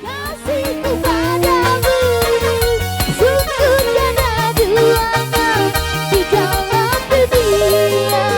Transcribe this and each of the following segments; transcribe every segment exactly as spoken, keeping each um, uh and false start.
Kasihku padamu, sungguh tiada duanya di dalam dunia.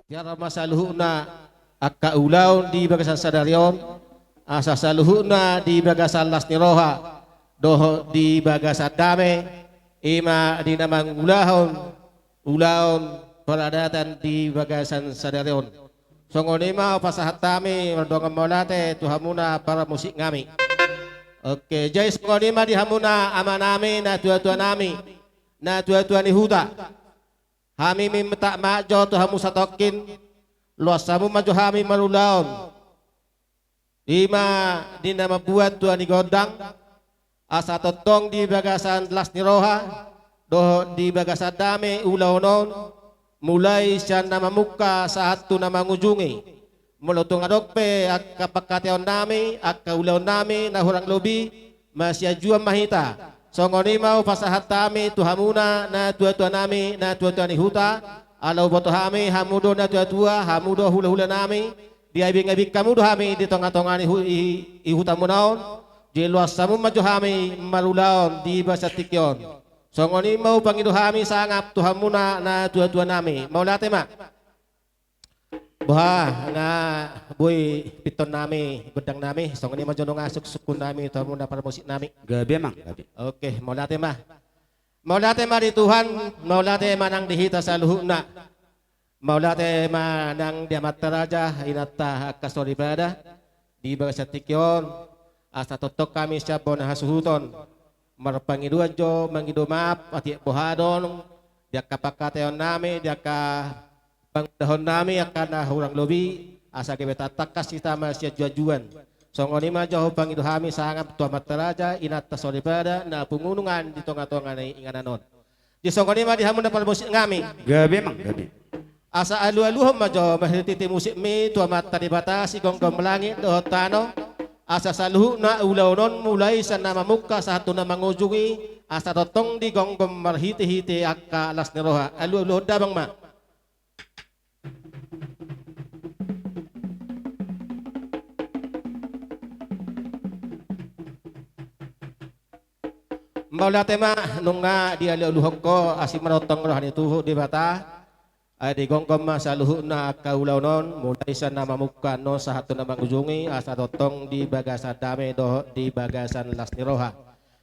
Tiar ma saluhutna angka ulaon di bagasan sadari on, asa saluhutna di bagasan las ni roha dohot di bagasan dame, i ma di na mangulahon ulaon paradatan di bagasan sadari on. Songon i ma hupasahat hami mardongan mauliate tu hamuna parmusik nami. Oke, jadi songon i ma di hamuna amanami, natuatuanami, natuatua ni huta. Hami minta maaf jo tu hamu satongkin, loas hamu ma jo hami marulaon. I ma di na mambuat tua ni gondang, asa tongtong di bagasan las ni roha dohot di bagasan dame ulaon on, mulai sian na mamungka sahat tu na mangujungi. Molo tung adong pe angka pangkataionnami, angka ulaonnami na hurang lobi, masianjuan ma hita. Songon i ma hupasahat hami tu hamuna natuatuanami, natuatua ni huta, ala huboto hami hamu do natuatua, hamu do hulahulanami, diabingabing hamu do hami di tongatonga ni hu-, i, i hutamuna on, jadi loas hamu ma jo hami marulaon di bagasan tingki on. Songon i ma hupangido hami sangap tu hamuna natuatuanami. Mauliate ma. Boha, nunga boi pintonnami, gondangnami, songon i ma jo nunga sungkunnami tu hamuna parmusiknami. Gabe, Amang, gabe. Oke, mauliate ma. Mauliate ma di Tuhan, mauliate ma nang di hita saluhutna. Mauliate ma nang di amanta raja, inanta angka soripada, di bagasan tingki on, asa tongtong hami sian bona hasuhuton marpangidoan jo, mangido maaf, atik boha do on, di angka pangkataionnami, di angka pangudahonnami angka na hurang lobi, asa gabe tatangkas hita masianjuanjuan. Songon i ma jo hupangido hami sangap tu amanta raja, inanta soripada, na pungu nungan di tongatonga ni inganan on. Jadi songon i ma di hamuna parmusiknami. Gabe, Amang, gabe. Asa alualuhon ma jo marhitehite musikmi tu Amanta Debata sigomgom langit dohot tano, asa saluhutna ulaon on mulai sian na mamungka sahat tu na mangujungi, asa tongtong digomgom marhitehite angka las ni roha. Alualuhon damang ma. Mauliate ma, nunga dialualuhon ho asi marotong roha ni Tuhan Debata. Ai digomgom ma saluhutna angka ulaon on, mulai sian na mamungka annon sahat tu na mangujungi, asa tongtong di bagasan dame dohot di bagasan las ni roha.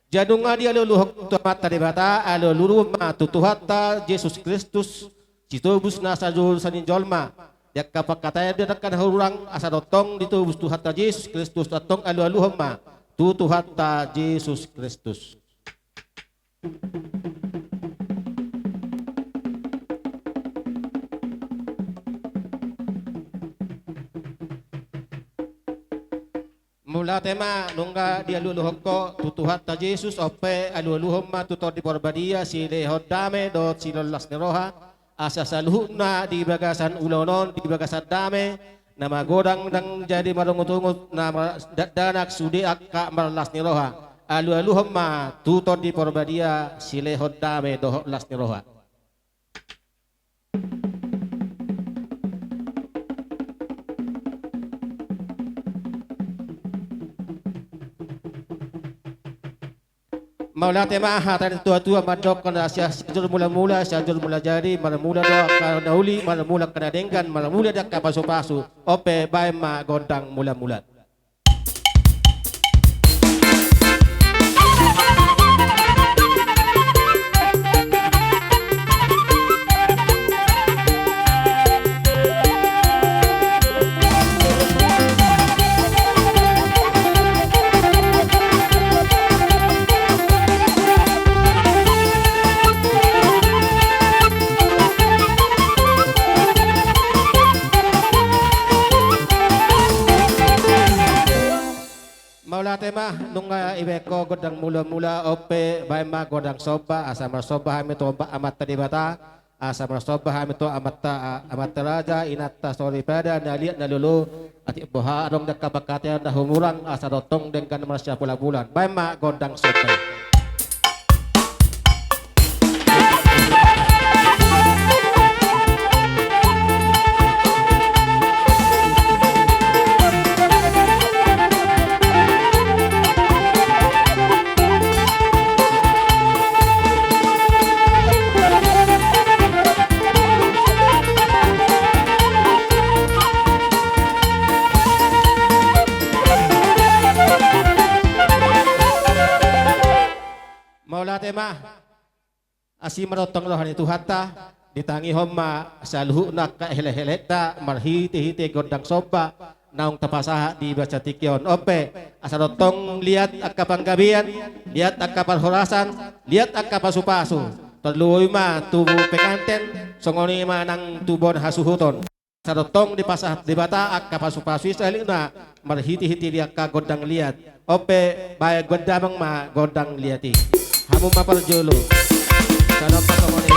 Jadi nunga dialualuhon tu Amanta Debata, alualuhon ma tu Tuhanta Jesus Kristus, sitobus nasa jolma, di angka pangkataion, di angka na hurang, asa tongtong ditobus Tuhanta Jesus Kristus, tongtong alualuhon ma tu Tuhanta Jesus Kristus. Mauliate ma, nunga dialualuhon ho tu Tuhanta Jesus, on pe alualuhon ma tu Tondi Porbadia silehon dame dohot silehon las ni roha, asa saluhutna di bagasan ulaon on, di bagasan dame, na magodang ndang jadi marungutungut, na mar-, dakdanak sude angka marlas ni roha. Alualuhon ma tu Tondi Porbadia silehon dame dohot las ni roha. Mauliate ma. Hata ni tua-tua mandok na sian, sian jur mula-mula, sian jur mula jadi, marmula do angka na uli, marmula angka na denggan, marmula do angka pasu-pasu. On pe baen ma gondang mula-mula. Mauliate ma, nunga dibaen ho gondang mula-mula, on pe baen ma gondang somba, asa marsomba hami tu Amanta Debata, asa marsomba hami tu amanta, amanta raja, inanta soripada, na liat na lolo, atik boha adong di angka panghataion na humurang, asa tongtong denggan marsiapula-pula. Baen ma gondang somba. Mauliate ma. Asi ma tongtong roha ni Tuhanta, ditangihon ma saluhutna angka hela-helanta marhite-hite gondang somba naung tapasahat di bagasan tingki on. On pe, asa tongtong liat angka panggabean, liat angka parhorasan, liat angka pasu-pasu. Tarlumobi ma tubu penganten, songon i ma nang tubuan hasuhuton. Asa tongtong dipasahat Debata angka pasu-pasu i saluhutna marhite-hite di angka gondang liat. On pe baen gondang ma gondang liat i. Hamu ma parjolo. Salam pasangon i.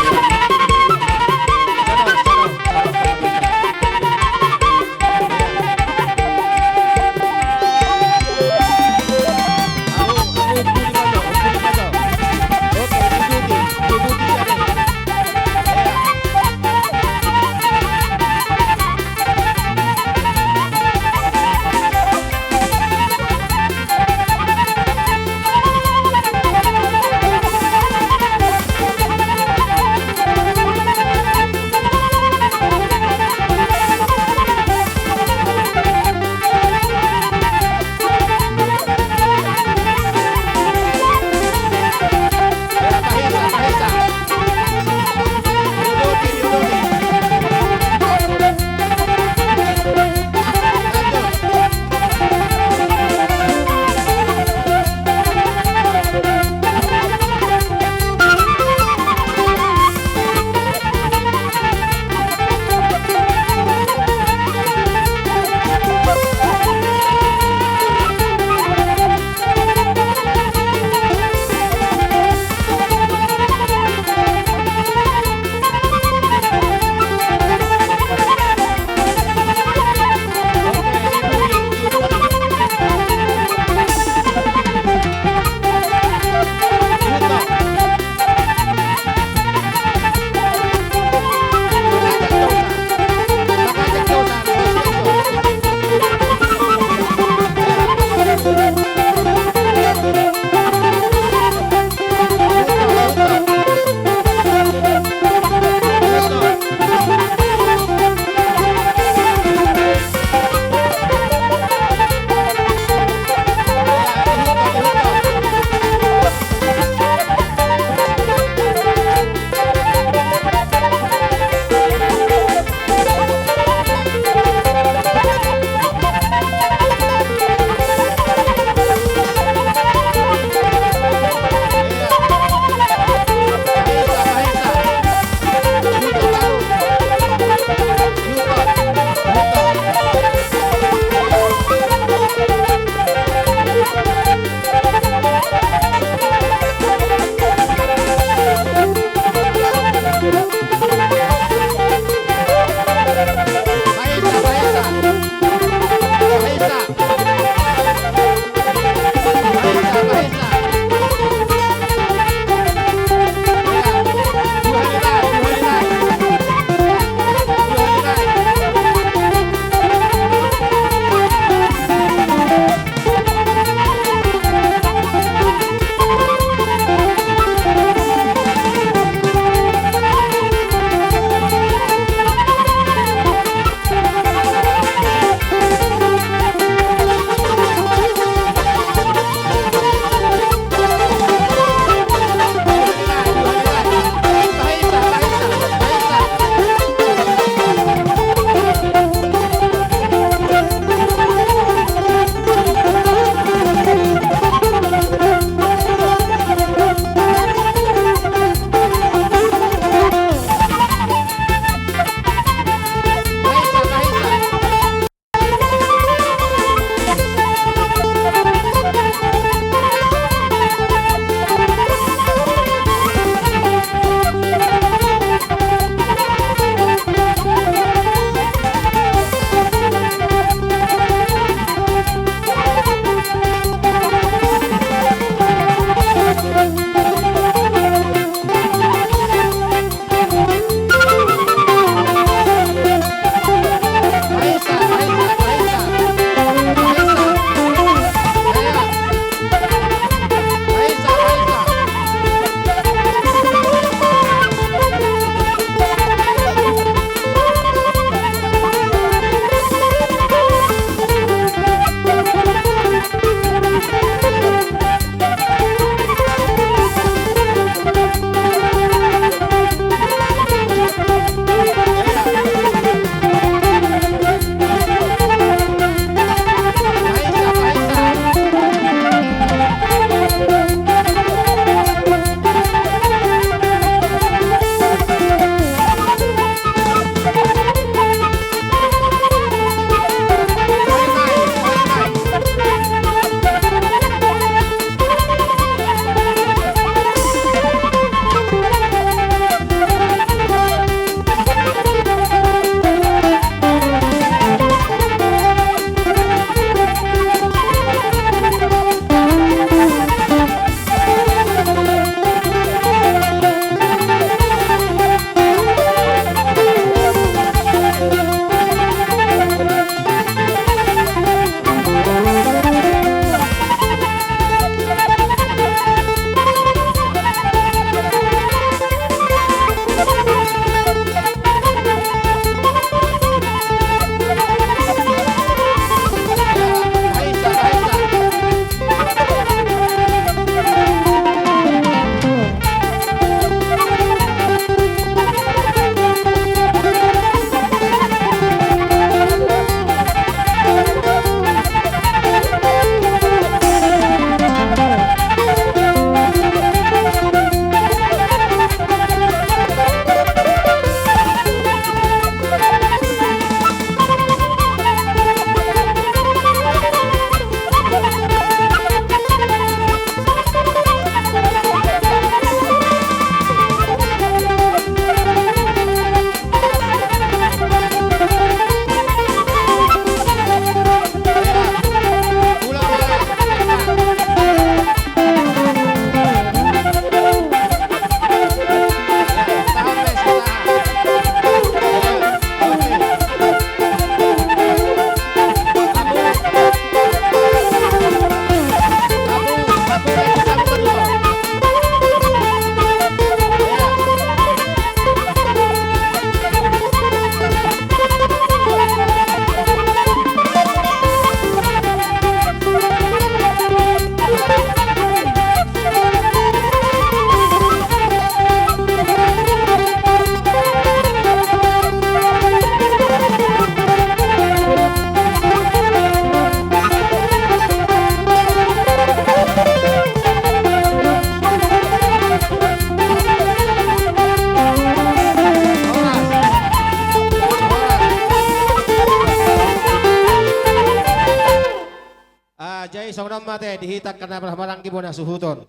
hita angka na marhahamaranggi bona suhuton.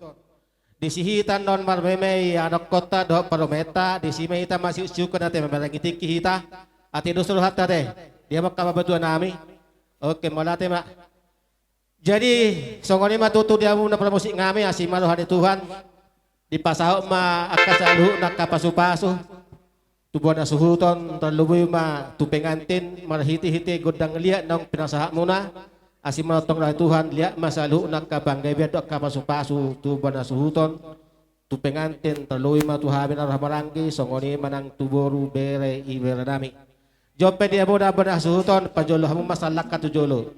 Disi hita annon marmeme i anakkonta dohot parumaenta, disi ma hita masiuksiukon ate, mamereng i tingki hita. Ate, dos rohanta ate, di hamu angka pambatua nami. Oke, mauliate ma. Jadi songon i ma tutu di hamu na parmusik nami, asi ma roha ni Tuhan. Dipasahat ma angka saluhutna angka pasupasu tu bona suhuton, tarlumobi ma tu pengantin, marhitehite gondang liat naung pinasahatmuna. Asi ma tongtong roha ni Tuhan, liat ma saluhutna angka panggabean dohot angka pasupasu tu bona suhuton, tu pengantin, tarlumobi ma tu hami na marhahamaranggi, songon i ma nang tu boru, bere, ibebere nami. Jompe di hamu na bona suhuton, parjolo hamu ma sallangka tu jolo.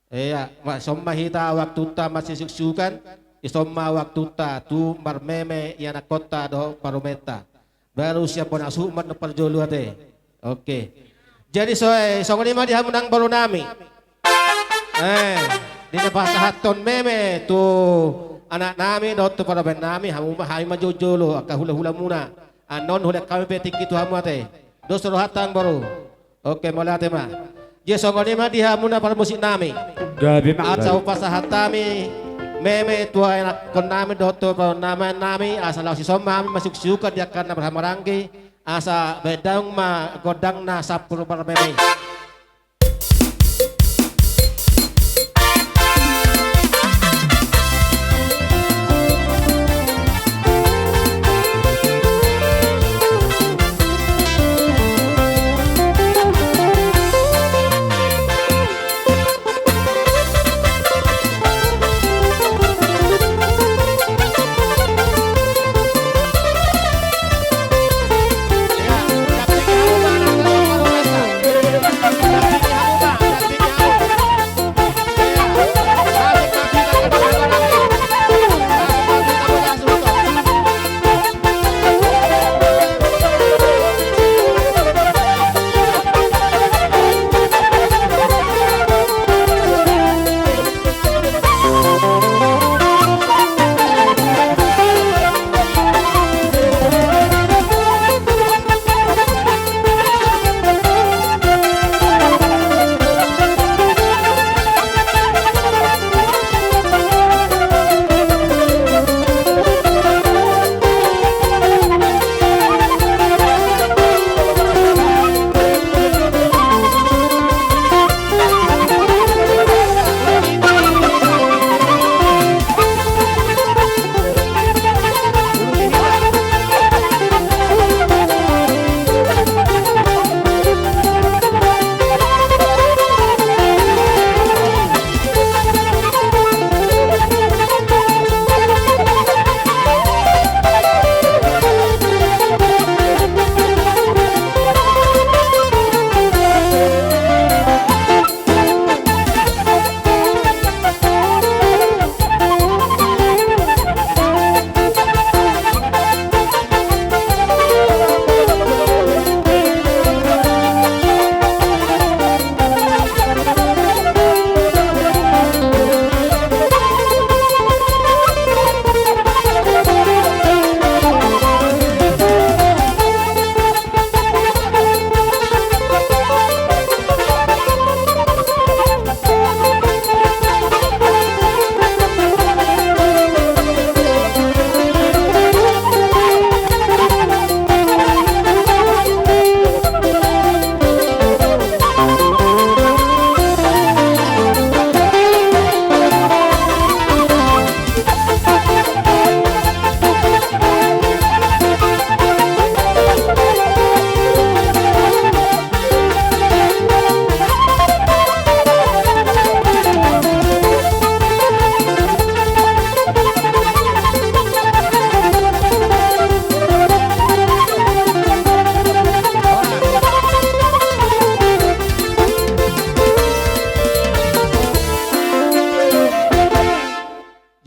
Ia, ma, ison ma hita waktunta masisiuksiukan, ison ma waktunta tu marmeme i anakkonta dohot parumaenta. Baru sian bona suhut ma na parjolo ate. Oke. Jadi so, eh, songon i ma di hamu nang boru nami. Eh, di na pasahathon meme tu anak nami dohot tu parumaen nami, hamu ma, hami ma jolo-jolo angka hulahulamuna. Annon hulehon hami pe tingki tu hamu ate. Dos rohanta nang boru. Oke, mauliate ma. Jadi songon i ma di hamu na parmusik nami. Gabe ma. Asa hupasahat hami meme tu anakkon nami dohot tu parumaen nami, asa laos ison ma hami masiuksiukon di angka na marhahamaranggi, asa bahen damang ma gondangna sampulu marmeme i.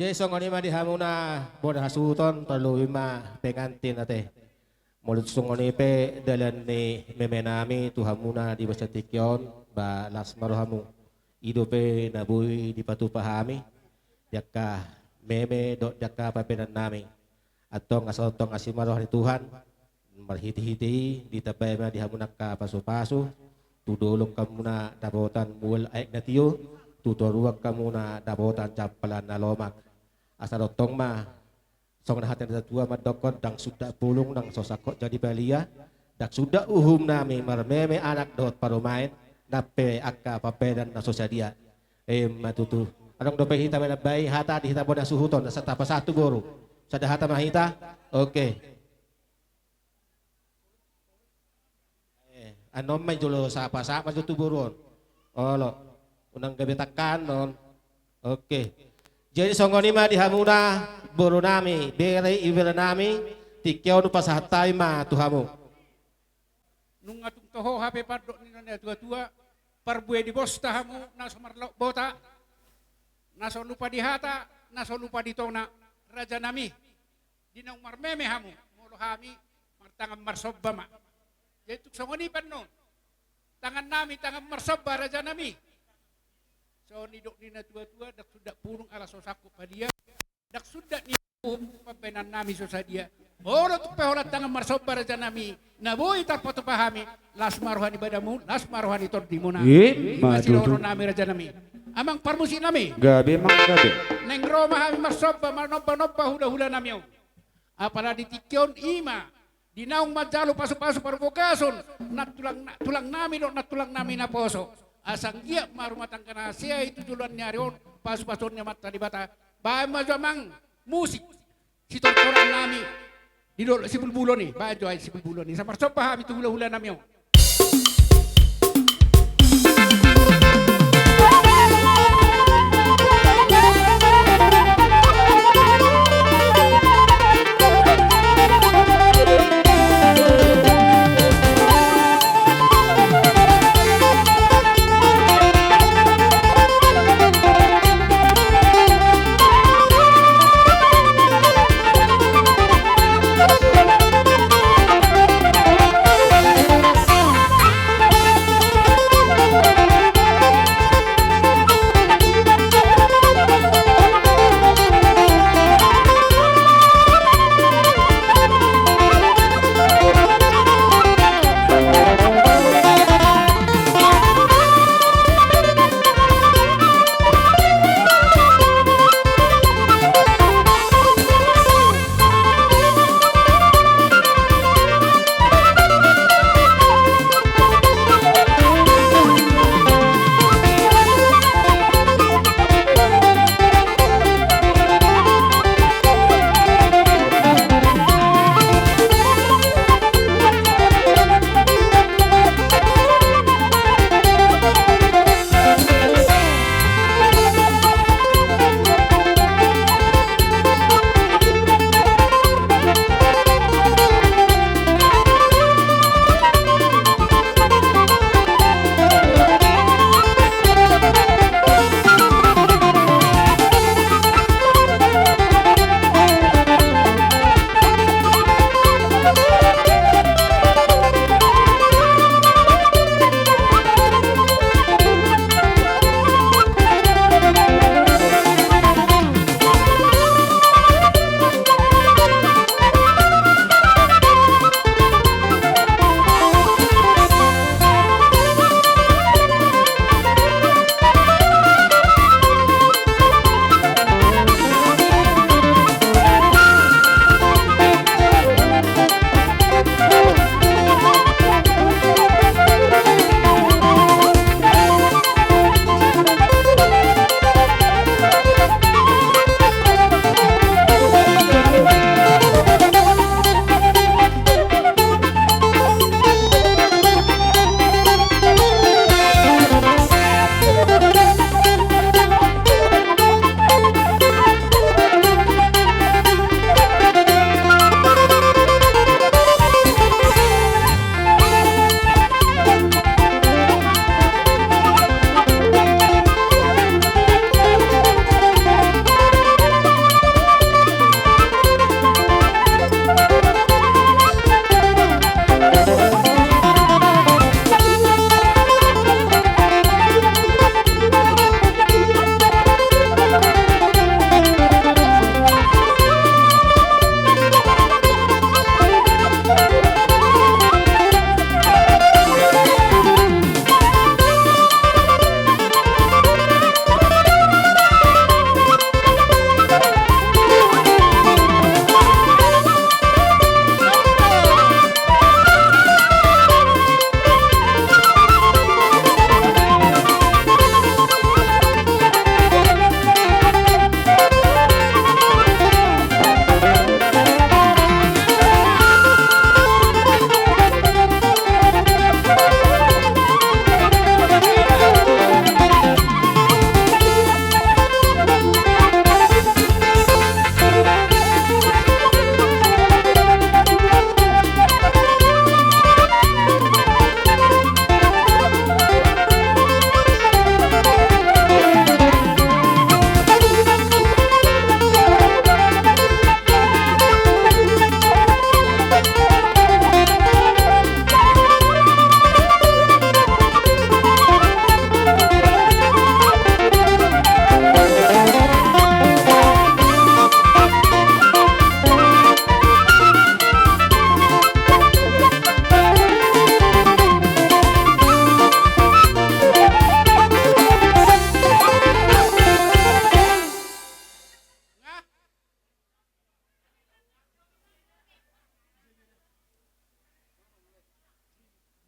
Jadi songon i ma di hamuna bona hasuhuton, tarlumobi ma pengantin ate. Molo tung songon i pe dalan ni meme nami tu hamuna di bagasan tingki on, ba las ma rohamu. I dope na boi dipatupa hami di angka meme dohot di angka paempaenan nami. Antong asa tongtong asi ma roha ni Tuhan, marhitehite i ditambai ma di hamuna angka pasupasu, tu dolok hamuna dapotan mual aek na tio, tu toruan hamu na dapotan jampalan na lomak. Asa dohot ma songon hata ni natua-tua mandokkon, ndang suda pulung nang so sangkot jadi palia, ndang suda uhum nami marmeme anak dohot parumaen, nang pe angka pambahenan na so sadia. Ima tutu. Adong dope hita manambai hata di hita bona suhuton, asa tapasahat tu boru. Sada hata ma hita. Oke. Eh, annon ma jolo sapa-sapa jo tu boru on. Olo. Unang gabe tangkas annon. Oke. Jadi songon i ma di hamuna boru nami, bere ibebere nami, tingki on hupasahat hami ma tu hamu. Nunga tung toho hape pandok ni natua-tua, parbue di bosta hamu na so marlaok bota, na so lupa di hata, na so lupa di tona, raja nami. Di naung marmeme hamu, molo hami martangan marsomba ma. Jadi tung songon i pe annon. Tangan nami, tangan marsomba, raja nami. Songon i dok ni natua-tua, ndang suda pulung ala so sangkot palia, ndang suda ni uhum pambahenan nami so sadia. Molo tung pe holan tangan marsomba, raja nami, na boi tarpatupa hami, las ma roha ni badanmu, las ma roha ni tondimuna. Ima tutu. Ima sidohonon nami, raja nami. Amang parmusik nami. Gabe, amang, gabe. Naeng ro ma hami marsomba, manomba-nomba hula-hula nami on. Apala di tingki on ima, di naung manjalo pasu-pasu parbagason, nantulang, tulang nami dohot nantulang nami naposo. Asa anggiat ma rumah tangga na sea i tu joloan ni ari on, pasu-pasu ni Amanta Debata. Baen ma jo amang musik sitortoran nami di dolok Sibulbulon i, baen jo aek Sibulbulon i. Asa marsomba hami tu hula-hula nami on.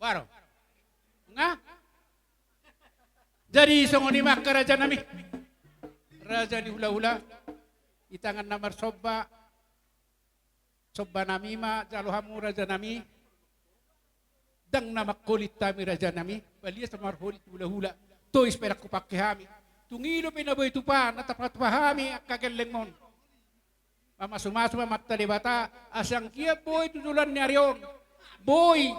Baru. Nga? Jadi songon i ma angka rajanami, raja ni hulahula, di tangan na marsomba, sombanami ma jalo hamu rajanami. Ndang na mangholit hami rajanami, balian so marholit hulahula. Tois pe ndang hupangke hami. Tung i dope na boi tupa, na tarpatupa hami angka gellengmon. Mamasumasu ma Amanta Debata, asa anggiat boi tu joloan ni ari on, boi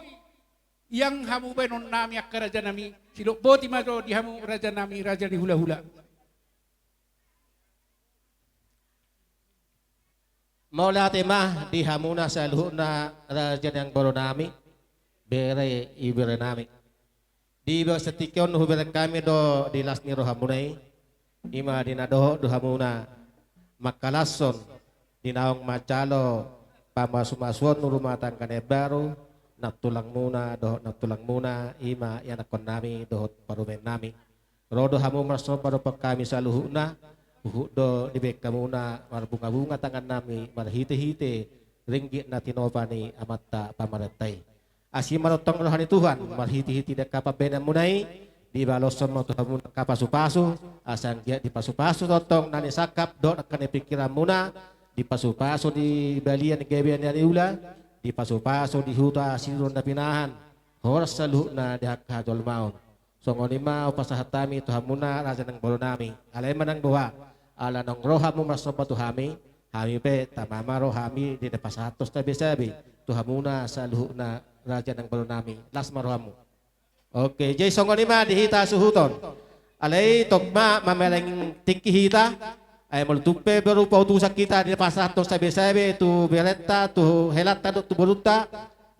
iang hamu baenonnami angka rajanami. Sidok boti ma jo di hamu rajanami, raja ni hulahula. Mauliate ma di hamuna saluhutna raja nang boru nami, bere iberenami. Di bagas tingki on hubereng hami do di las ni rohamuna i, i ma di na dohot do hamuna mangkalashon di naung manjalo pamasumasuon rumah tangga na imbaru, nantulangmuna dohot nantulangmuna, i ma ianakkonnami dohot parumaennami. Ro do hamu marsomba dompak hami saluhutna, huhut do dibaen hamuna marbungabunga tangannami marhitehite ringgit na tinopa ni Amanta pamarenta i. Asi ma tongtong roha ni Tuhan marhitehite di angka pambaenanmuna i, dibaloshon ma tu hamuna angka pasupasu, asa anggiat dipasupasu tongtong na nisangkap dohot angka na pingkiranmuna, dipasupasu di balian gabe na niula, dipasupasu di huta siduron na pinahan, horas saluhutna di angka hajolmaon. Songon i ma hupasahat hami tu hamuna raja nang boru nami. Alai manang boha, ala naung ro hamu marsomba tu hami, hami pe tama ma rohami di na pasahathon sabesabe tu hamuna saluhutna raja nang boru nami. Las ma rohamu. Oke, jadi songon i ma di hita suhuton. Alai tong ma mamereng tingki hita. Ai molo tung pe berupa utusan hita di na pasahathon sabesabe tu berenta, tu helanta dohot tu borunta.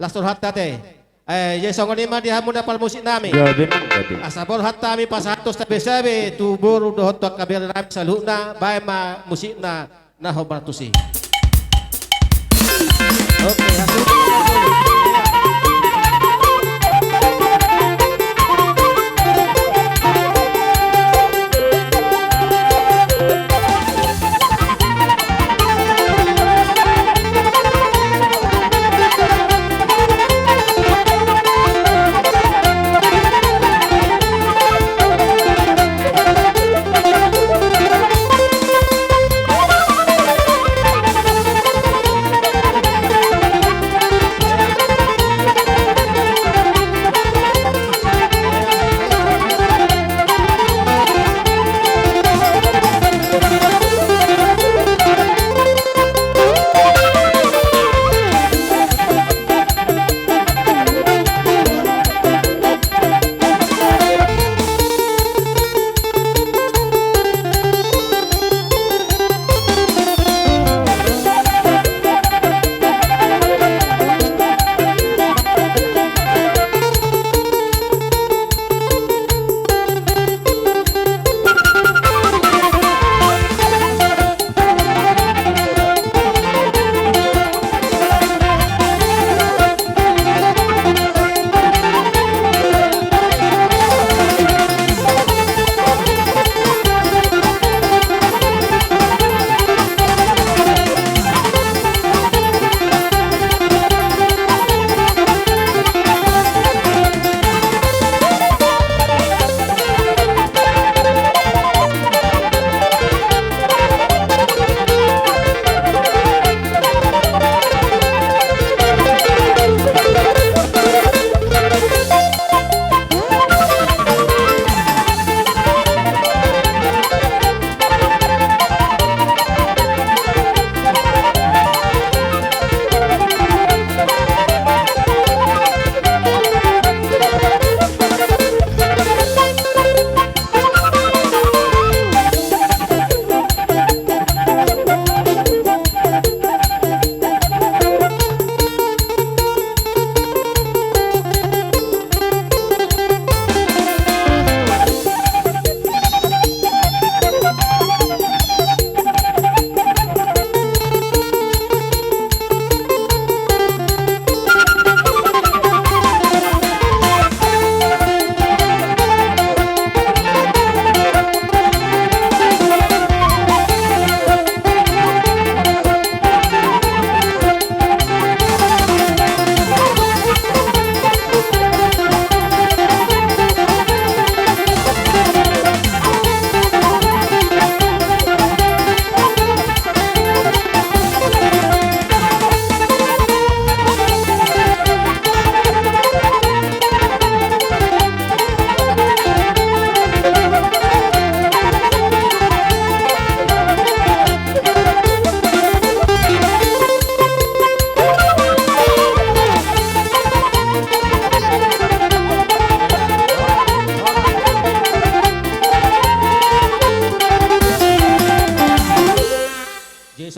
Las rohanta te. Eh, jadi songon i ma di hamuna parmusiknami. Gabe, gabe. Asa borhat hami pasahathon sabesabe tu boru dohot tu angka berenami saluhutna, baen ma musikna na hombar tusi. Oke, hasil.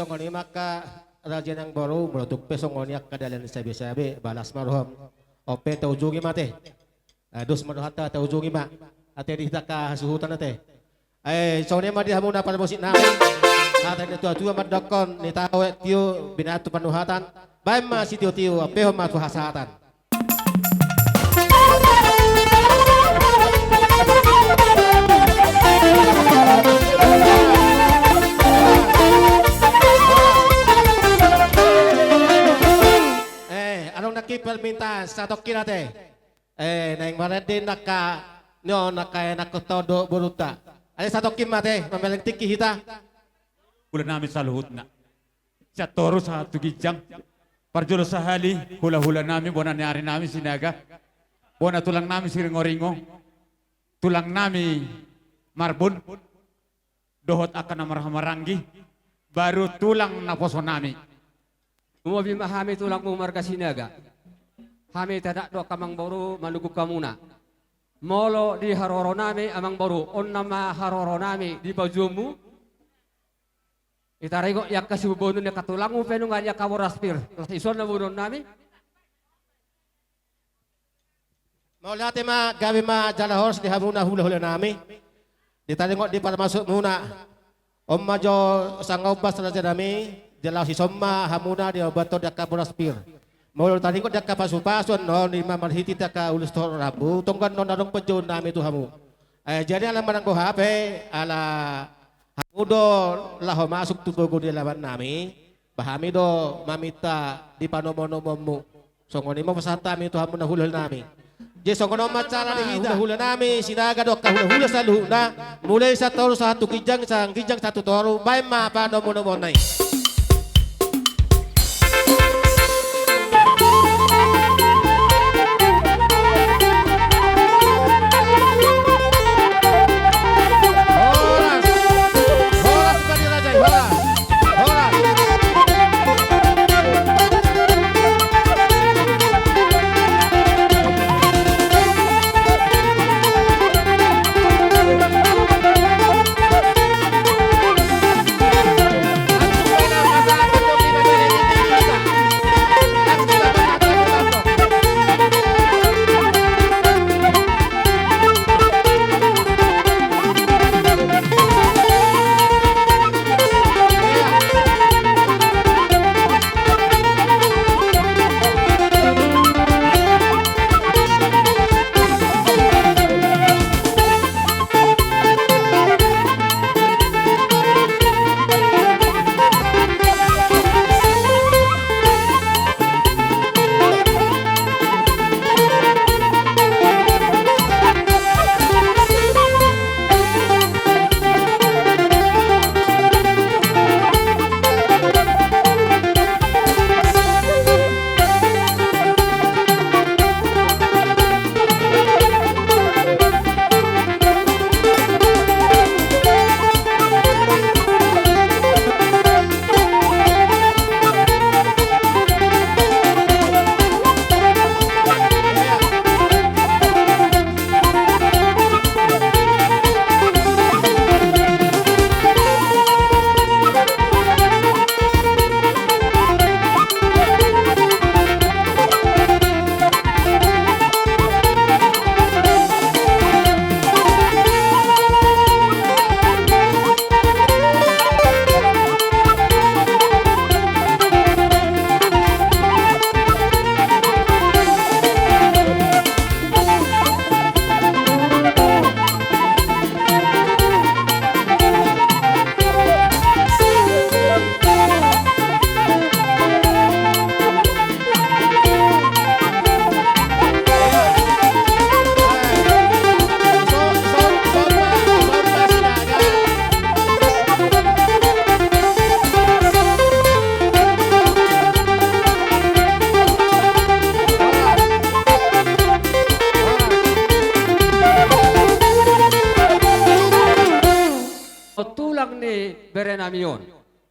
Songon i ma angka raja nang boru, molo tung pe songon i angka dalan sabe-sabe, balas ma roham. On pe taujungi ma ate. Eh, dos ma rohanta, taujungi ma. Ate di hita angka hasuhuton ate. Eh, songon i ma di hamu na parmusik nami. Hata ni tua-tua mandokkon, nitau aek tio, binatu panuhatan. Baen ma sitio-tio, ampehon ma tu hasahatan. Eh, adong nangkin permintaan, satongkin ate. Eh, naeng marende angka, nio, angka anakhonta dohot borunta. Ate satongkin ma ate, mamereng tingki hita. Hula nami saluhutna. Sian toru sahat tu ginjang. Parjolo sahali, hula-hula nami, bona ni ari nami Sinaga. Bona tulang nami Siringo-ringo. Tulang nami Marbun. Dohot angka na marhaha maranggi. Baru tulang naposo nami. Lumobi ma hami tulangmu marga Sinaga. Hami tanda do angka amangboru manungkun hamuna. Molo di haroro nami amangboru, on nama haroro nami di pajuonmu. Itaringot i angka sibobonon ni angka tulangmu pe nunga di angka boras pir. Las ison na boanon nami. Mauliate ma, gabe ma jala horas di hamuna hula-hula nami. Ditaringot di parmasukmuna. On ma jo sanga ombas raja nami, jala ison ma hamuna diombathon di angka boras pir. Molo taringot di angka pasu-pasu annon, ima marhite angka ulos dohot rambu, tonggan annon adong panjouon nami tu hamu. Eh, jadi ala manang boha pe, ala hamu do laho masuk tu pogu ni alaman nami, ba hami do maminta di panomo-nomonmu. Songon i ma pasahat hami tu hamu na hula-hula nami. Jadi songon on ma cara di hita hula-hula nami Sinaga dohot angka hula-hula saluhutna, mulai sian toru sahat tu ginjang, sian ginjang sahat tu toru, baen ma panomo-nomoon i. Horas. Horas, Bani Raja, horas. Horas. Tulang ni bere nami on.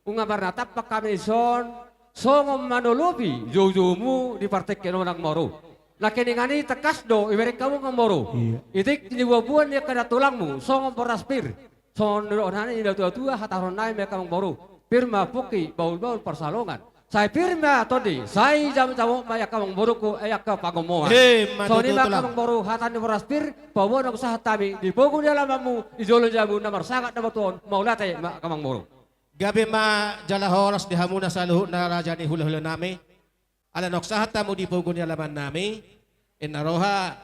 Nunga marnatampak hami dison, songon manolopi joujoumu di partingkian on amangboru. Nangkiningan i tangkas do ibereng hamu amangboru. Iya. Itik ni buan-buan ni angka tulangmu, songon boras pir. Songon nidok nami ni natua-tua, hatahon nami ma angka amangboru. Pir ma pungki, bahul-bahul pansalongan. Sai pir ma tondi, sai jamot-jamot ma i angka amangborungku, eh, angka pangomoan. Emma tutu, tulang. Songon i ma angka amangboru, hata ni boras pir, paboa naung sahat hami di pogu ni alamanmu, di jolo ni jabu na marsangap na martua on, mauliate ma angka amangboru. Gabe ma jala horas di hamuna saluhutna raja ni hula-hula nami. Ala naung sahat hamu di pogu ni alaman nami, inna roha,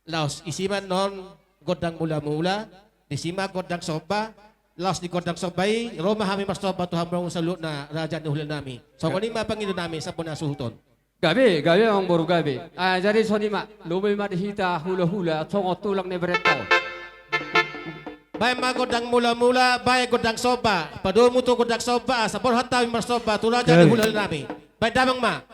laos disi ma annon gondang mula-mula, disi ma gondang somba, laos di gondang somba i ro ma hami marsomba tu hamu saluhutna raja ni hula nami. Songon i ma pangido nami sampuna suhut on. Gabe, gabe amangboru gabe. Ah, jadi songon i ma, lobi ma di hita hula-hula songon tulang ni berenta on. Baen ma gondang mula-mula, baen gondang somba. Padomu tu gondang somba, asa borhat hami marsomba tu raja ni hula-hula nami. Baen damang ma.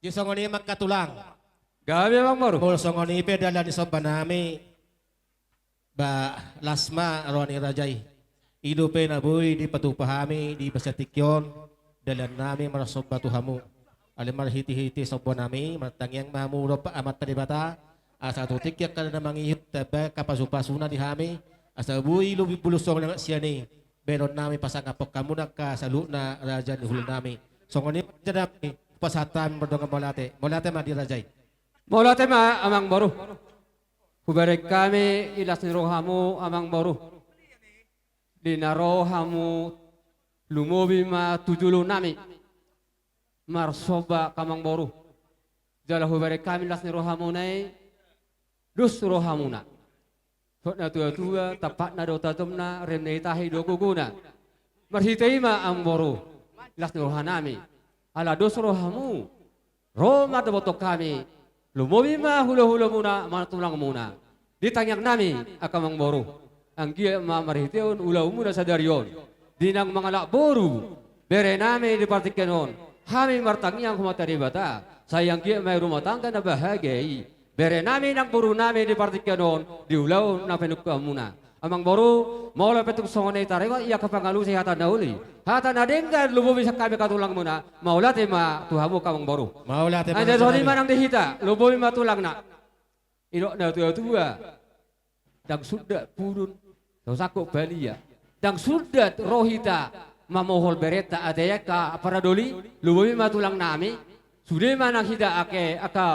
Jadi songon i ma angka tulang. Gabe amangboru. Molo songon i pe dalan ni somba nami. Ba las ma roha ni raja i. I dope na boi dipatupa hami di bagasan tingki on, dalan nami marsomba tu hamu. Alai marhite-hite somba nami, martangiang ma hamu dohot Amanta Debata, asa tu tingki angka na mangihut tamba angka pasu-pasuna di hami, asa boi lobi bulus songon na sian i, baenon nami pasangaphon hamuna angka saluhutna raja ni hula nami. Songon i ma raja nami, pasahat hami mardongan mauliate. Mauliate ma di raja i. Mauliate ma amangboru. Hubereng hami i las ni rohamu, amangboru. Di na ro hamu, lumobi ma tu jolonami marsomba, amangboru. Jala hubereng hami las ni rohamuna i, dos rohamuna. Songon natuatua, tampakna do tajomna, rem na i tahi do gogona. Marhite i ma, amangboru, las ni rohanami. Ala dos rohamu, ro ma dohot hami, lumobi ma hulahulamuna manang tulangmuna. Di tangiangnami, angka amangboru, anggiat ma marhitehon ulaonmuna sadari on, di naung mangalap boru berenami di partingkian on, hami martangiang tu Amanta Debata, sai anggiat ma i rumah tangga na bahagia i berenami nang borunami di partingkian on, di ulaon na pinungkaonmuna. Amangboru, molo pe tung songon i taringot i angka pangalusi hata na uli, hata na denggan, lumobi sian hami angka tulangmuna, mauliate ma tu hamu, angka amangboru. Mauliate ma. Anjaha songon i ma nang di hita, lumobi ma tulangna. Didok natuatua, ndang sundat pudun, so sangkot palia. Ndang sundat ro hita mamohol berenta, ate angka paradoli, lumobi ma tulangnami. Sude ma nang hita angka, angka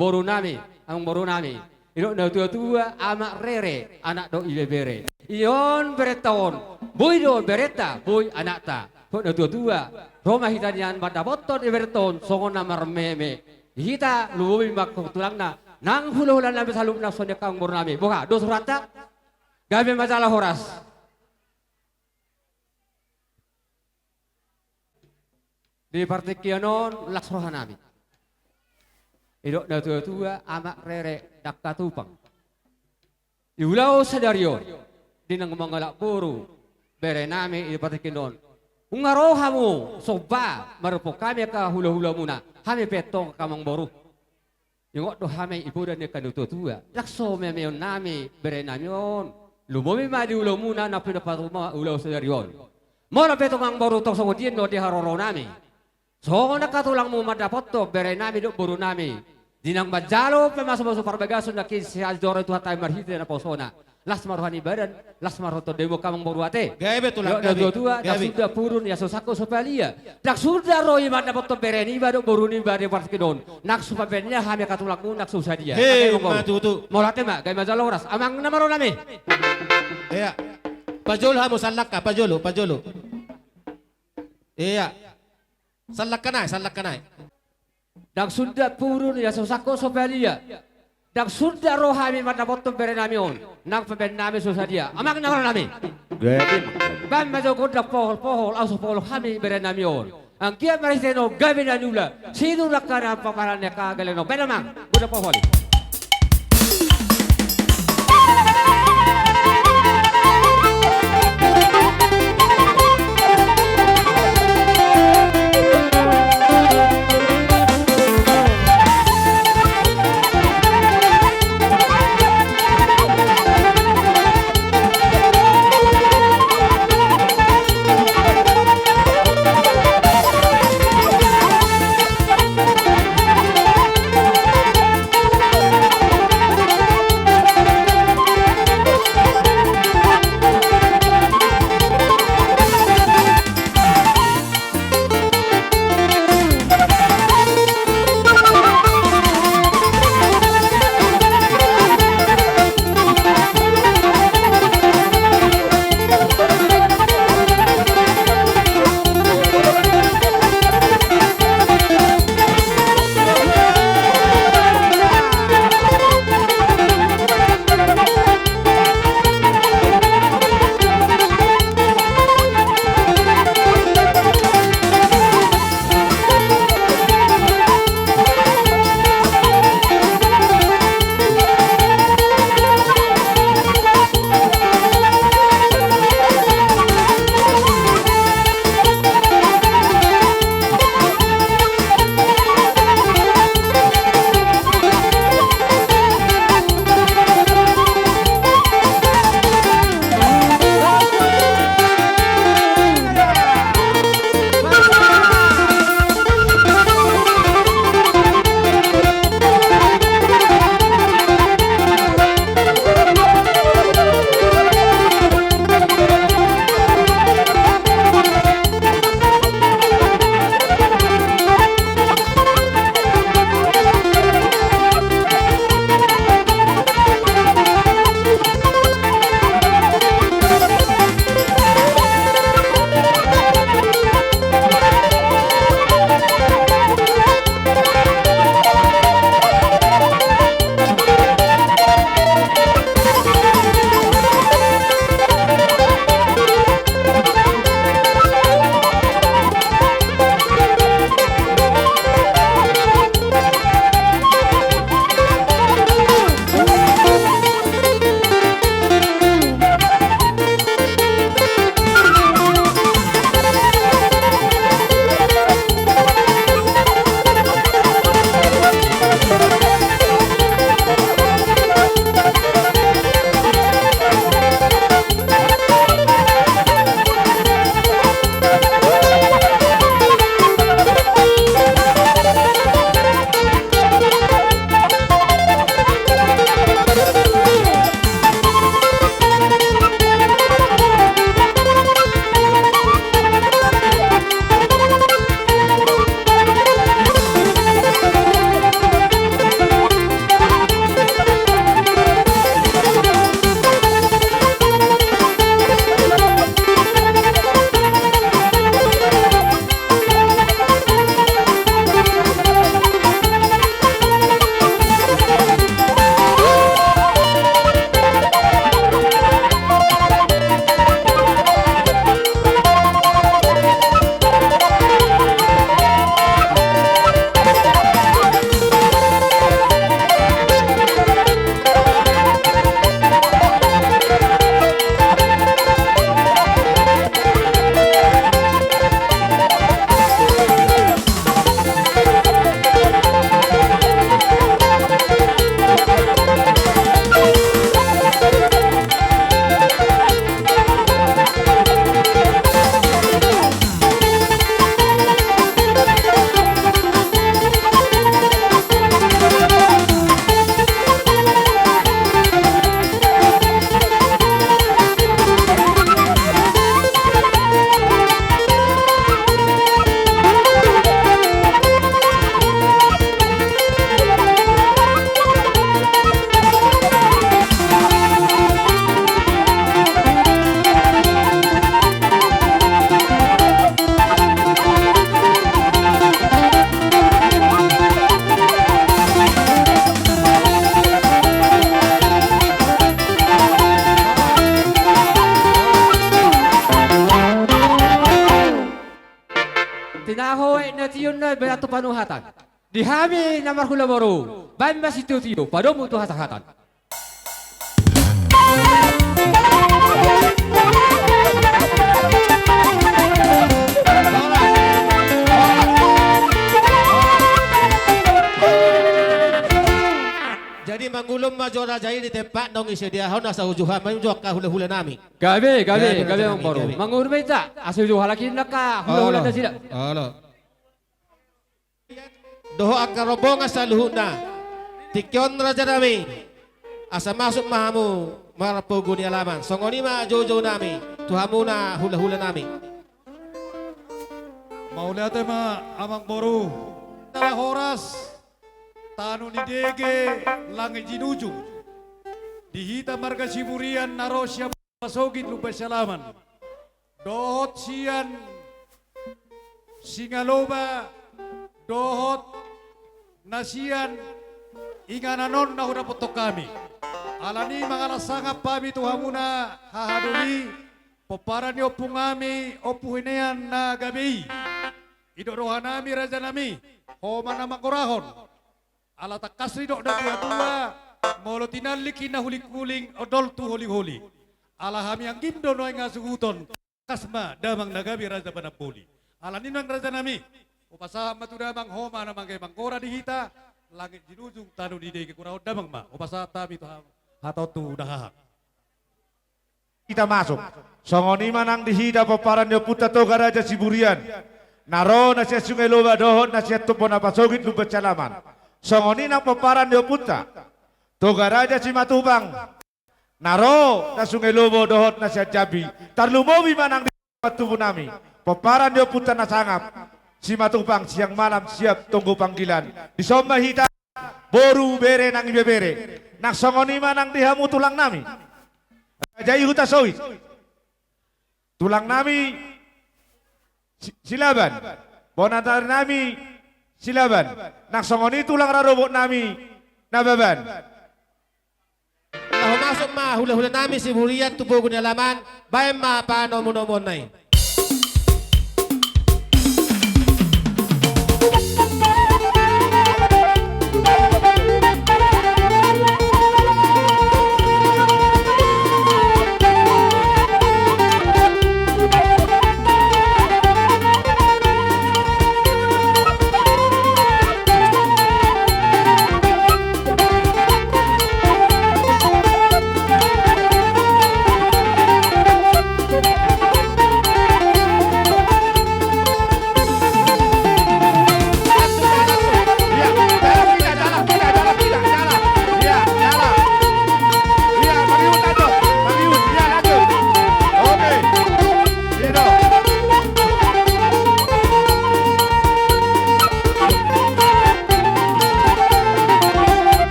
borunami, amangborunami. Didok natuatua, amak rere, anak do ibebere. I on berenta on, boi do berenta, boi anakta. Didok natuatua, ro ma hita nian mandapothon i berenta on, songon na marmeme. Hita lumobi ma tu tulangna, nang hulahulanami saluhutna songon i, angka amangborunami. Boha, dos rohanta? Gabe ma jala horas. Di partingkian on las rohanami. Didok natuatua, amak rere ndang hatupang. Di ulaon sadari on, di naung mangalap boru berenami di partingkian on, nunga ro hamu somba, mandapothon hami angka hulahulamuna, hami pe antong, angka amangboru. Ingot do hami di poda ni angka natuatua, ndang so memeonnami berenami on. Lumobi ma di ulaonmuna na pinatupa ulaon sadari on. Molo pe tung, amangboru, tong songon dia do di haroroanami, songon angka tulangmu mandapothon berenami dohot borunami, di naung manjalo pamasumasu parbagason nangkin sian joro ni Tuhanta i marhite naposona. Las ma roha ni badan, las ma roha ni tondi, angka amangboru, ate. Gabe tulang, gabe. Didok natuatua, ndang sundat pudun, ia so sangkot so palia. Ndang sundat ro i mandapothon bere niba dohot boru niba di partingkian on, nang so pabaen hami angka tulangmu nang so sadia. He, angka amangboru, ma tutu. Mauliate ma, gabe ma jala horas. Amang na marorahon nami. Ia. Pajolo hamu, sallangka, pajolo, pajolo. Ia. Sallangka nai, sallangka nai. Ndang sundat pudun, ia so sangkot so palia. Ndang sundat ro hami mandapothon berenami on, nang pabaen hami so sadia. Amang na marorahon nami. Gabe. Baen ma jo gondang pohol-pohol, asa poholhon hami berenami on. Anggiat marhite on gabe na niula, situtu angka na paparan ni angka gellengna on. Baen, amang, gondang pohol i. Na hohot na tio na baen tu panuhatan. Di hami na marhula boru, baen ma sitiotio, padomu tu hasahatan. Jadi mangulum ma jo raja i di tempat naung disediahon asa uju hami jo angka hulahula nami. Gabe, gabe, gabe, gabe, raja nami, amang boru. Gabe. Mangulum ma hita, asa uju halak i angka hulahula nasida. Olo. Dohot angka rombongan saluhutna. Tingki on raja nami. Asa masuk ma hamu marpogu ni alaman. Songon i ma joujou nami tu hamuna hulahula nami. Mauliate ma amang boru. Tala horas. Tano ni Dege, Langit Jinujung. Di hita marga Siburian na ro sian Pasogit Lumban Sialaman. Dohot sian Singaloba, dohot na sian inganan on na hudapothon hami. Alani mangalap sangap hami tu hamuna hahadoli, pomparan ni ompunami, Ompu Hinean na gabe i. Didok rohanami raja nami, ho ma na mangorahon. Ala tangkas didok natuatua, molo tinallik i na hulinghuling, ondol tu holiholi. Ala hami anggim do nuaeng hasuhuton, tangkas ma damang na gabe raja panamboli. Alani nuaeng raja nami, hupasahat ma tu damang, ho ma na manggabe manggora di hita, Langit Jinujung, Tano ni Dege, hurahon damang ma, hupasahat hami tu ha-, hata on tu dahahang. Hita masuk. Songon i ma nang di hita pomparan ni ompunta Toga Raja Siburian. Na ro na sian Sungai Loba dohot na sian Tumpona Pasogit Lumban Sialaman. Songon i nang pomparan ni ompunta Toga Raja Simatupang. Na ro na Sungai Loba dohot na sian Jambi. Tarlumobi ma nang di tubu nami. Pomparan ni ompunta na sangap. Simatupang siang malam siap tunggu panggilan. Dison ma hita. Boru, bere nang ibebere. Nang songon i ma nang di hamu tulang nami. Raja i Hutasoit. Tulang nami Si-, Silaban. Bona tari nami Silaban. Nang songon i tulang rorobot nami Nababan. Laho masuk ma hulahula nami Siburian tu pogu ni alaman, baen ma panomunomuonna i.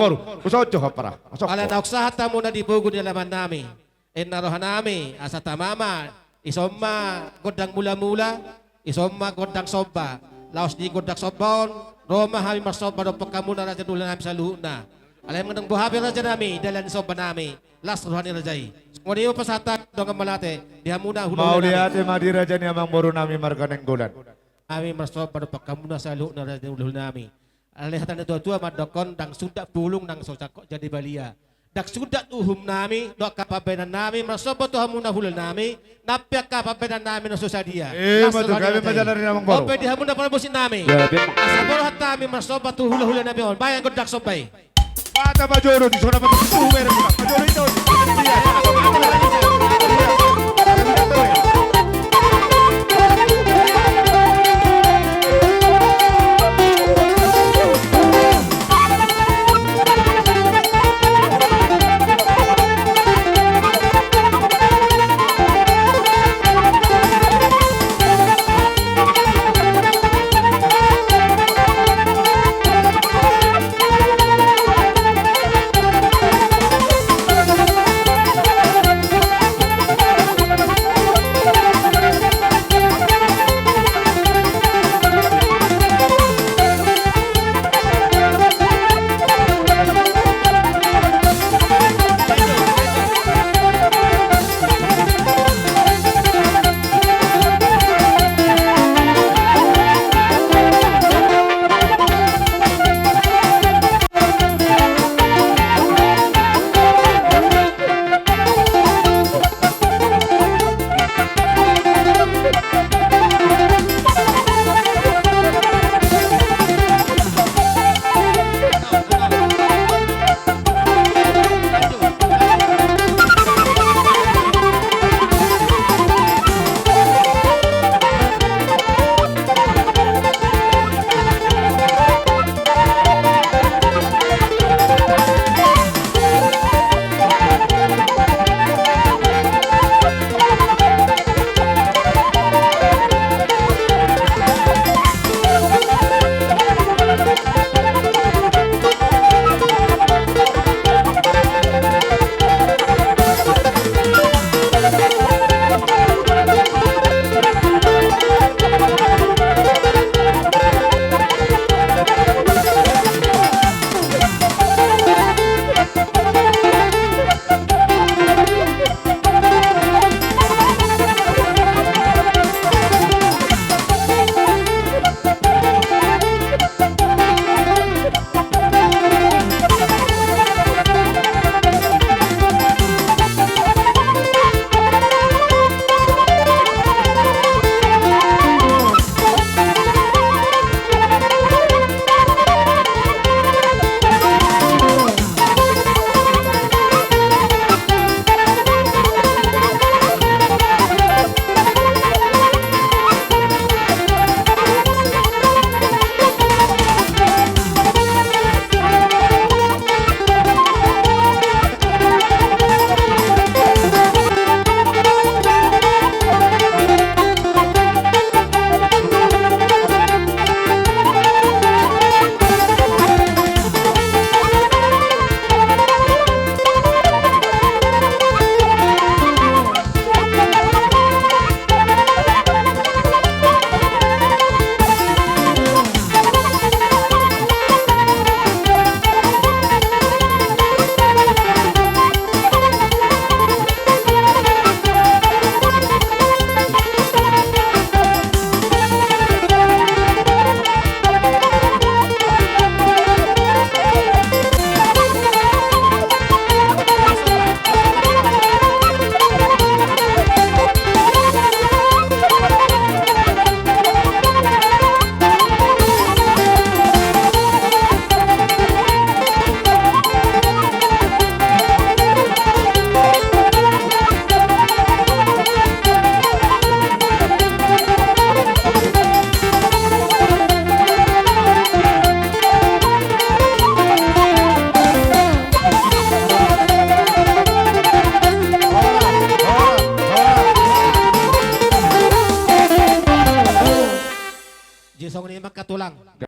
Boru, usaha jo hapara. Ala naung sahat hamuna di pogu ni alaman nami. Ninna roha nami, asa tama ma, ison ma gondang mula-mula, ison ma gondang somba. Laos di gondang somba on, ro ma hami marsomba dompak hamuna raja ni hulahula nami saluhutna. Alai manang boha pe raja nami, dalan ni somba nami, las roha ni raja i. Songon i ma pasahat dongan mauliate, di hamuna hulahula nami. Mauliate ma di raja ni amangboru nami marga Nainggolan. Hami marsomba dompak hamuna saluhutna raja ni hulahula nami. Alai hata ni natua-tua mandokkon ndang sundat bulung nang so sangkot jadi balia. Ndang sundat uhum nami, dohot angka pambahenan nami, marsomba tu hamuna hulahula nami, nang pe angka pambahenan nami na so sadia. Eh, las roha ni raja i. Ima tutu, hami ma jala ni amangboru. Ope di hamuna parmusik nami. Asa boru hata nami marsomba tu hulahula nami on, bahen gondang somba i. Mata pajodo, di sona pajodo, tu bere, pajodo i do.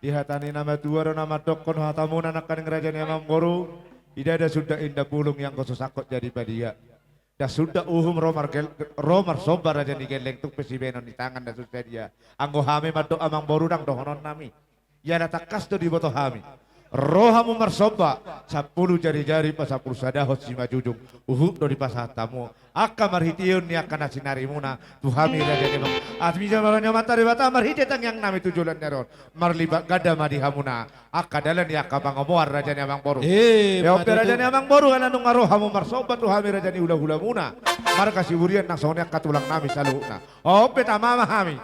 Di hata ni na matua do na mandokkon hatamuna nangkaning raja ni amangboru. Ida da suda inda pulung ianggo so sangkot jadi padia. Da suda uhum ro margel-, ro marsomba raja ni gelleng tung pe sibaenon ni tangan da suda dia. Anggo hami mandok amangboru ndang dohononnami. Ia na tangkas do diboto hami. Ro hamu marsomba, sampulu jari-jari pasampulu sadahon simanjujung, uhum do dipasahat hamu. Angka marhiteon ni angka na sinarimuna, tu hami raja ni amang. Asi ma roha ni Amanta Debata, marhite tangiangnami tu joloan ni ari on. Marlipat ganda ma di hamuna. Angka dalan ni angka pangomoan raja ni amangboru. Eh, ia on pe raja ni amangboru, ala nunga ro hamu marsomba tu hami raja ni hula-hulamuna. Marga Siburian nang songon i angka tulangnami saluhutna. On pe tama ma hami.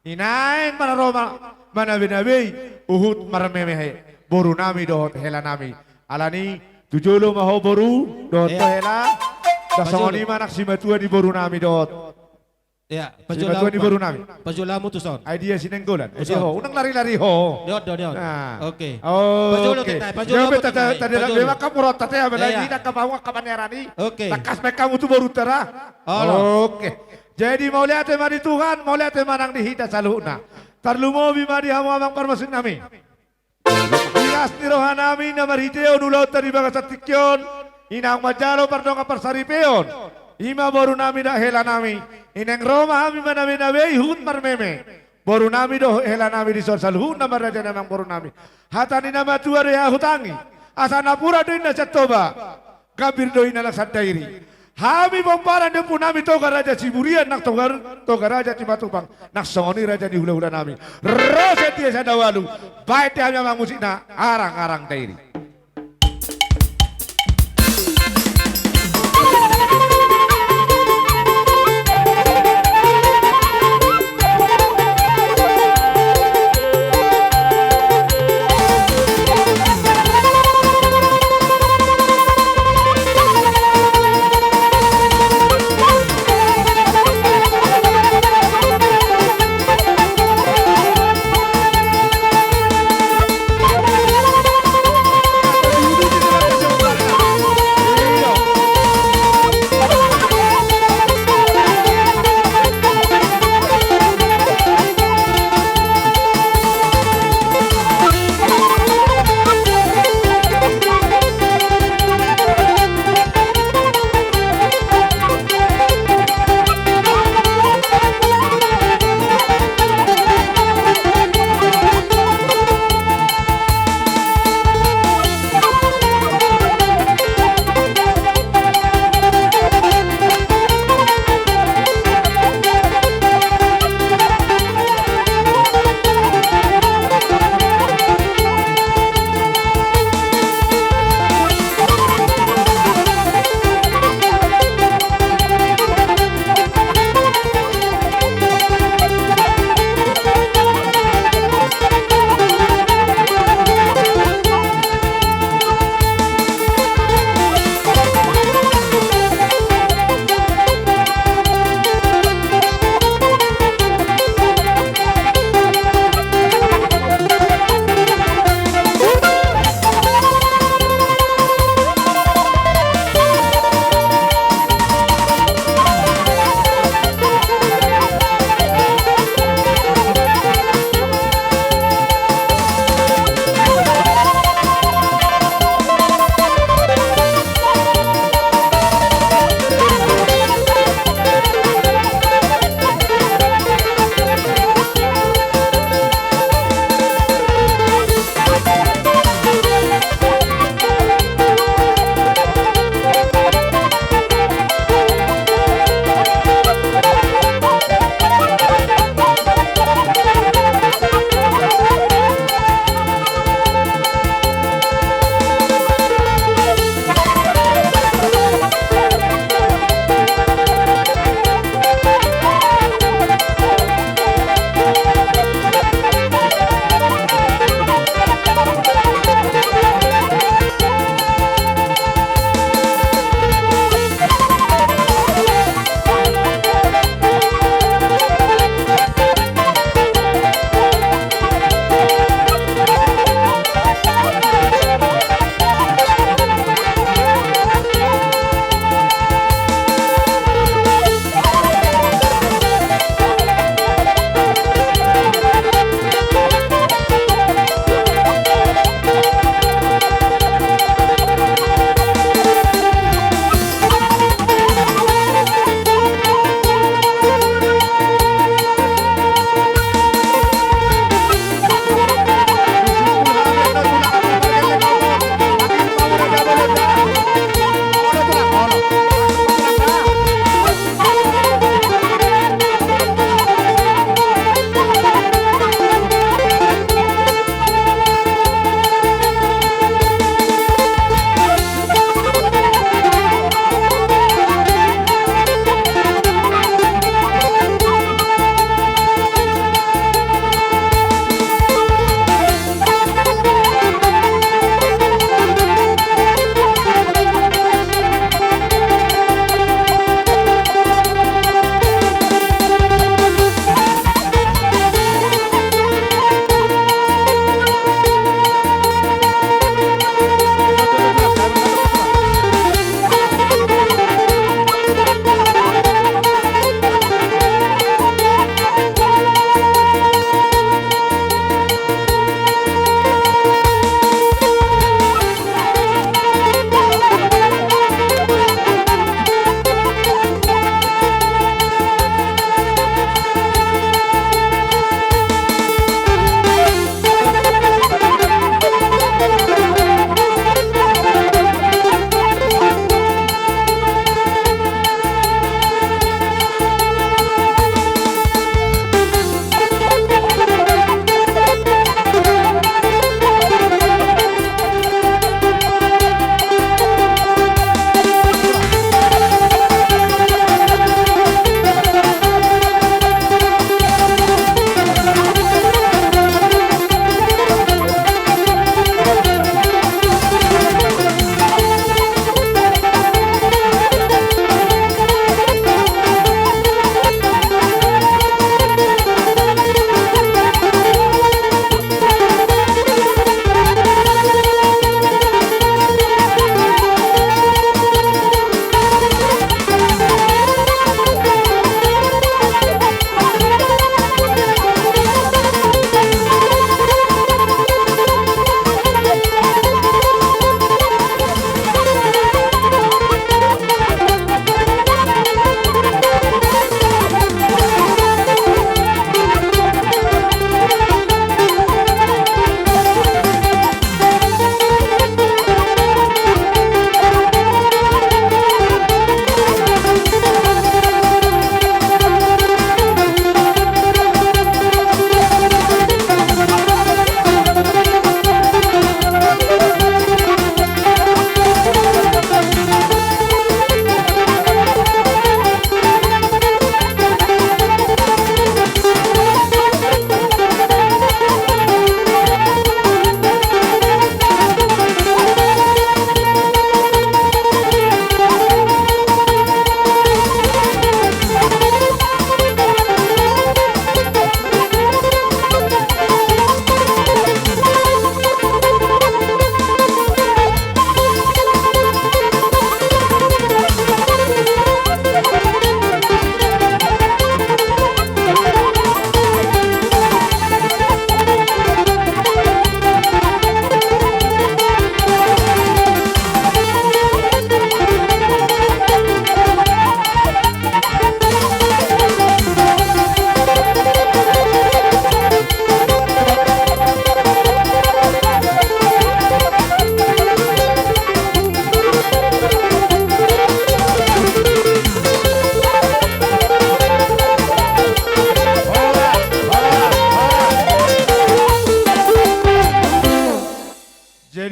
I naeng ma na ro ma-, manabe-nabei, uhum marmeme he, borunami dohot helanami. Alani, tu jolo ma ho boru, dohot hela. Da songon i ma nang simatua ni borunami dohot. Ia, simatua ni borunami. Pajolo hamu tuson. Ai dia Sinenggolan. Ai dia ho, unang lari-lari ho. Dia on, dia on, dia on. Nah. Oke. Oke. Pajolo teta, pajolo hamu tuson. Tadela memang kamu rota te, apalagi na kamu angka paneran i. Oke. Tangkas baen hamu tu borunta ra. Oke. Jadi mauliate ma di Tuhan, mauliate ma nang di hita saluhutna. Tarlumobi ma di hamu amang parmasiknami. Di las ni rohanami na marhiteon ulaonta di bagasan tingki on, i naung manjalo pardongan parsaripeon. I ma borunami dohot helanami. I naeng ro ma hami manabe-nabei huhut marmeme. Borunami dohot helanami dison saluhutna ma raja ni amang borunami. Hata ni na matua do i hutangi. Asa napuran do inna sian Toba. Gambir do inna nang sian Dairi. Hami pomparan ni ompunami Toga Raja Siburian nang Toga, Toga Raja Simatupang nang songon i raja ni hula-hulanami. Ro sian dia sian na ualu. Baen di hami amang musikna Arang-arang Dairi.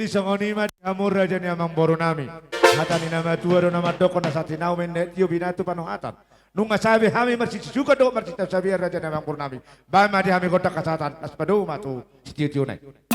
Jadi songon i ma di hamu raja ni amangboru nami. Hata ni na matua do na mandok, na sahat ni na umendek tio binatu panuhatan. Nunga sabe hami marsisusukan dohot marsitapisapian raja ni amangboru nami. Baen ma di hami gondang hasahatan, laos padomu ma tu sitiotiona i.